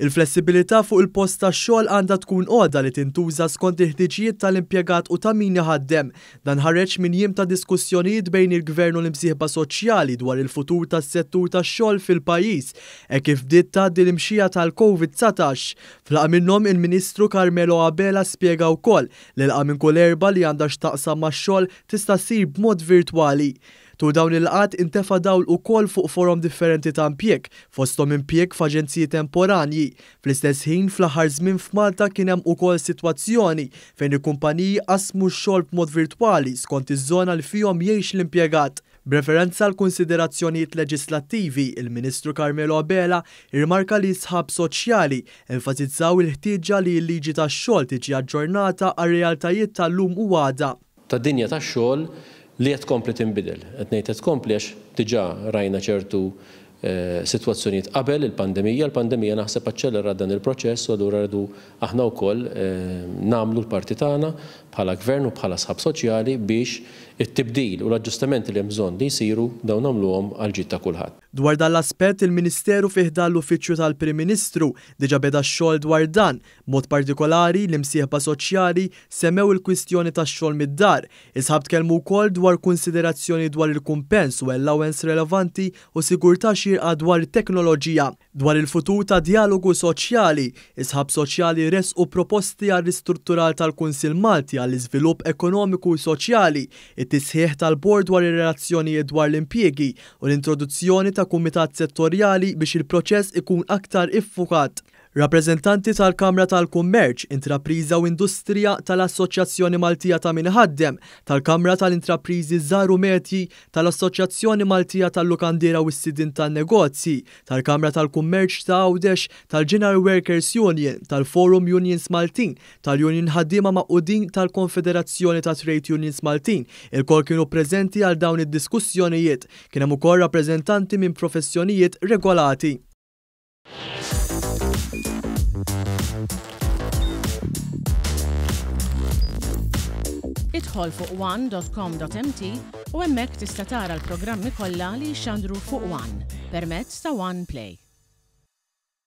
Il-flessibilità fuq il-post tax-xogħol għandha tkun għodda li tintuża skont il-ħtiġijiet tal-impjegat u ta' min iħaddem. Dan ħareġ minn jiem ta' diskussjonijiet bejn il-Gvern u l-imsieħba soċjali dwar il-futur tas-settur tax-xogħol fil-pajjiż, hekk kif bdiet tgħaddi l-imxija tal-Covid 19. F'laqgħa minnhom, il-Ministru Carmelo Abela spjega wkoll li laqgħa minn kull erbgħa li għandha x'taqsam max-xogħol tista' ssir b'mod virtwali. Tul dawn il-laqgħat intefa' dawl ukoll fuq forom differenti ta' impjieg, fosthom impjieg f'aġenziji temporanji. Fl-istess ħin, fl-aħħar żmien f'Malta kien hemm ukoll sitwazzjoni fejn il-kumpaniji qasmu x-xogħol b'mod virtwali skont iż-żona li fihom jgħix l-impjegat. B'referenza għal kunsiderazzjonijiet leġislattivi, il-Ministru Carmelo Abela rrimarka li s-sħab soċjali enfasizzaw il-ħtieġa li l-liġi tax-xogħol tiġi aġġornata għar-realtajiet tal-lum u għada. Ta' dinja tax-xogħol li qed tkompli tinbidel. Qed ngħid qed tkompli għax diġà rajna ċertu sitwazzjonijiet qabel il-pandemija. Il-pandemija naħseb aċċellerat dan il-proċess u allura rridu aħna wkoll nagħmlu l-parti tagħna bħala Gvern u bħala sħab soċjali biex it-tibdil u l-aġġustamenti li hemm bżonn li jsiru dawn nagħmluhom għall-ġid ta' kulħadd. Dwar dan l-aspett, il-Ministeru fi ħdan l-Uffiċċju tal-Prim Ministru diġà beda x-xogħol dwar dan. B'mod partikolari, l-imsieħba soċjali semmew il-kwistjoni tax-xogħol mid-dar. Is-sħab tkellmu wkoll dwar kunsiderazzjonijiet dwar il-kumpens u allowance relevanti u sigurtà xierqa dwar it-teknoloġija. Dwar il-futur tad-djalogu soċjali, is-sħab soċjali ressqu proposti għar-ristrutturar tal-Kunsill Malti għall-Iżvilupp Ekonomiku u Soċjali, it-tisħiħ tal-Bord dwar ir-Relazzjonijiet dwar l-Impjiegi u l-introduzzjoni ta' kumitat settorjali biex il-proċess ikun aktar iffukat. Rappreżentanti tal-Kamra tal-Kummerċ, Intrapriża u Industrija, tal-Assoċjazzjoni Maltija ta' Min Iħaddem, tal-Kamra tal-Intrapriżi Żgħar u Medji, tal-Assoċjazzjoni Maltija tal-Lukandiera u s-Sidien tan-Negozji, tal-Kamra tal-Kummerċ ta' Għawdex, tal-General Workers Union, tal-Forum Unions Maltin, tal-Union Ħaddiema Magħqudin tal-Konfederazzjoni ta' Trade Unions Maltin, ilkoll kienu preżenti għal dawn id-diskussjonijiet. Kien hemm ukoll rappreżentanti minn professjonijiet regolati. Idħol fuq one.com.mt u hemmhekk tista' tara l-programmi kollha li jixxandru fuq One permezz ta' One Play.